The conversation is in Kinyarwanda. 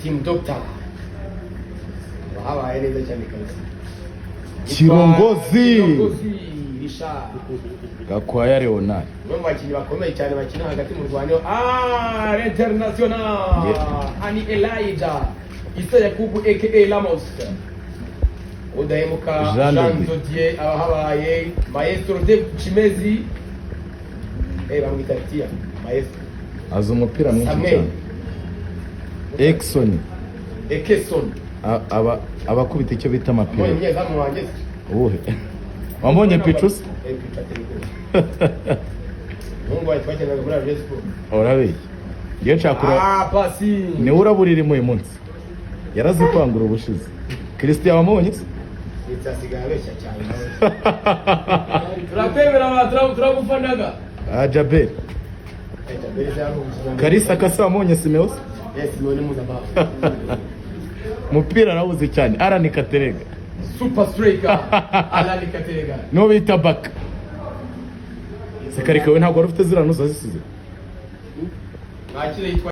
Team Doctor habaye neza cyane kabisa. Kirongozi. Kirongozi Richard. Gakwaya Leonard. Umwe mu bakinnyi bakomeye cyane bakina hagati mu Rwanda. Ah, international. Ani Elijah Isa Yakubu aka Ramos. Udahemuka. Jean Jean Dodier. Dodier abahabaye. Maestro Dave Chimezi. Bamwita Tia Maestro. Azi umupira mwinshi Samuel. cyane. Exxon. Ekeson. Abakubita icyo bita Mbonye amapira. umunyezamu wanjye se. Uwuhe wambonye? Picusi. Pichu ateye ubwoba. Umuhungu wawe twakinaga muri Rayon Sport. Urabeye, ngewe nshaka Ah, pasi. Niwe uraburira uyu munsi, yarazipangura ubushize. Christian wamubonye se? Ndetse asigaye abeshya cyane nawe. Turakwemera ba turagufanaga. Ah, Jabel. Eh, Jabel se yari umukinnyi. Karisa Kasa wamubonye? Simeos. Yes, Simeone mpuzamahanga. Umupira arawuzi cyane, Arani Katerega. Super striker Alani Katerega. Niwo bita Baka Sekarika. We ntabwo wari ufite ziriya ntuza zisize. Mwakire yitwa